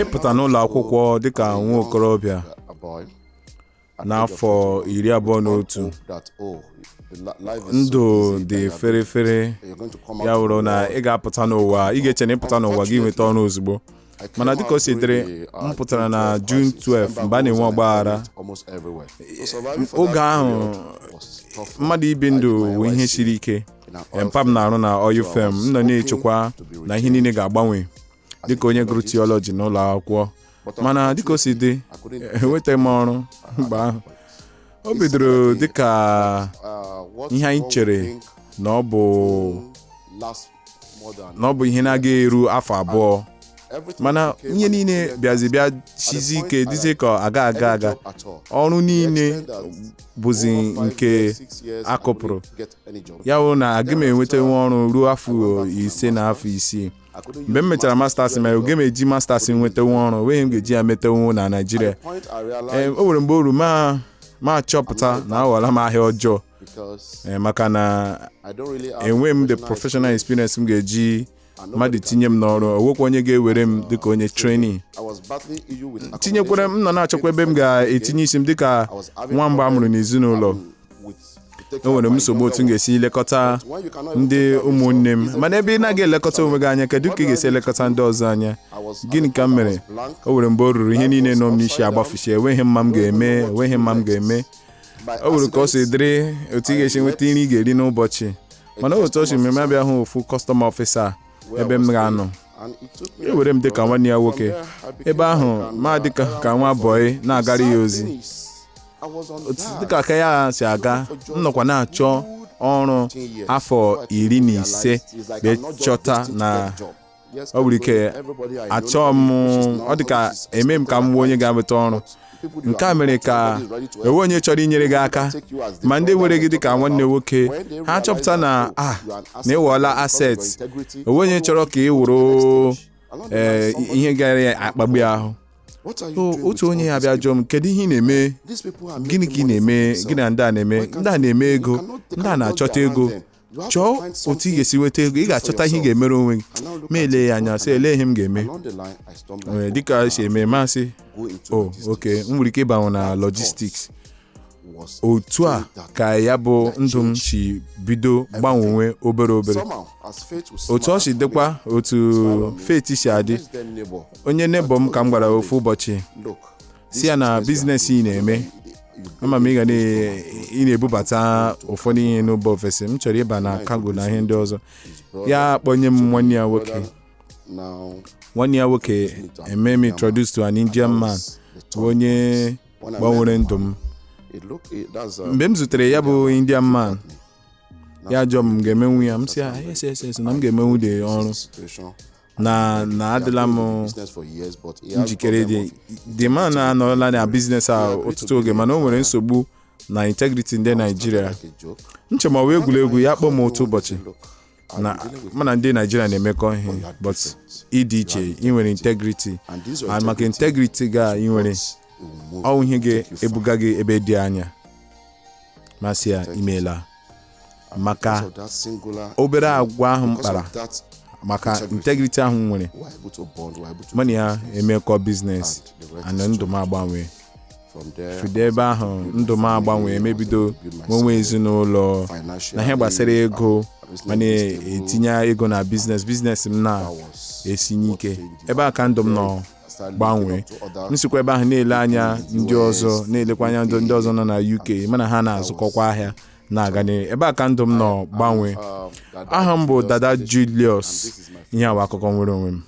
Ịpụta n'ụlọ akwụkwọ dịka nwa okorobịa n'afọ 21, ndụ dị ferefere. Ya wụrụ na ị ga-apụta n'ụwa, ị ga-eche na ịpụta n'ụwa gị nweta ọrụ ozugbo. Mana dịka o si dịrị, m pụtara na June 12 mgbe a na-enwe ọgbaghara. Oge ahụ, mmadụ ibi ndụ bụ ihe siri ike. Mpa m na-arụ na oil firm. M nọ na-echekwa na ihe niile ga-agbanwe dịka onye gụrụ theology n'ụlọ akwụkwọ, mana dịka o si dị, enwetaghị m ọrụ mgbe ahụ. O bidoro dịka ihe anyị chere na ọ bụ ihe na-aga eru afọ 2, mana ihe niile bịazi bịa sizi ike, dịzie ka aga aga aga. Ọrụ niile bụzi nke akụpụrụ. Ya wụ na aga m enwetanwu ọrụ ruo afọ 5 na afọ 6 mgbe m mechara masters. Ma oge m eji masters nwetanwu ọrụ, enweghị m ga-eji ya metanwu na Naịjirịa. Ee, o nwere mgbe o ru ma chọpụta na aghọọla m ahịa ọjọọ, ee, maka na enwe m the professional experience m ga-eji mmadụ tinye m n'ọrụ. Onwekwa onye ga-ewere m dịka onye training. Tinyekwere m nọ na-achọkwa ebe m ga-etinye isi m dịka nwa mgbe a mụrụ n'ezinụlọ. Enwere m nsogbu otu m ga-esi lekọta ndị ụmụnne m. Mana ebe ị naghị elekọta onwe gị anya, kedu ka ị ga-esi elekọta ndị ọzọ anya? Gịnị ka m mere? O nwere mgbe o ruru, ihe niile nọ m n'isi agbafuchi. Enweghị mma m ga-eme, enweghị mma m ga-eme. O nwere ka ọ si dịrị otu ị ga-esi nweta nri ị ga-eri n'ụbọchị. Mana otu ọ si mmemme abịa hụ ofu custom officer ebe m ga-anọ, ewere m dịka nwanne ya nwoke ebe ahụ, ma dịka ka nwa bọyị na-agara ya ozi. Otu dịka ka ya si aga, m nọkwa na-achọ ọrụ afọ 15 wee chọta na ọ nwere ike achọ m. Ọ dị ka eme m ka m nwee onye ga-enweta ọrụ. Nke a mere ka enwe onye chọrọ inyere gị aka, ma ndị were gị dịka nwanne nwoke, ha chọpụta na na ịwọọla asset. Onwe onye chọrọ ka ị wụrụ, ee, ihe gara akpagbu ahụ. So otu onye ya bịa jụọ m, "Kedu ihe ị na-eme? Gịnị ka ị na-eme? Gị na ndị a na-eme? Ndị a na-eme ego, ndị a na-achọta ego. Chọọ otu ị ga-esi nweta ego, ị ga-achọta ihe ị ga-emere onwe gị." Ma ele ya anya, sị, "Elee ihe m ga-eme?" Ee, dịka esi eme, masị, "O ok, m nwere ike ịbanwe na logistics." Otu a ka ya bụ ndụ m si bido gbanwewe obere obere. Otu ọ si dịkwa, otu fate si adị, onye neighbour m ka m gwara ofu ụbọchị, si ya na business ị na-eme, ama m ị na-ebubata ụfọdụ ihe n'ụba ofesi, m chọrọ ịba na cargo na ihe ndị ọzọ. Ya kpọnye m nwanne ya nwoke. Nwanne ya nwoke eme m introduce to an Indian man, bụ onye gbanwere ndụ m. Mgbe m zutere ya bụ Indian man, ya jụọ m, m ga-emenwu ya. M sị ya, Yes, na m ga-emenwu dị ọrụ, na adịla m njikere." Dị the man anọrọla na business a ọtụtụ oge, mana o nwere nsogbu na integrity ndị Naijiria. Nche ma ọ wee egwuregwu. Ya kpọọ m otu ụbọchị na mụ na ndị Naijiria na-emekọ ihe, but ịdị iche, ị nwere integrity, and maka integrity ga ị nwere, ọ ihe ga-ebuga gị ebe dị anya. Masị ya, imeela maka obere agwa ahụ m kpara, maka integrity ahụ m nwere. Mụ na ya emekọ business and ndụ m agbanwe. Fido ebe ahụ, ndụ m agbanwe, emebido nwenwe ezinụlọ na ihe gbasara ego, mana etinye ego na business. Business m na-esinye ike. Ebe a ka ndụ m nọ gbanwee. M sikwa ebe ahụ na-ele anya ndị ọzọ, na-elekwa anya ndị ọzọ nọ na UK, mana ha na-azụkọkwa ahịa na-aga n'ihu. Ebe a ka ndụ m nọ gbanwee. Aha m bụ Dada Julius. Ihe a bụ akụkọ nwere onwe m.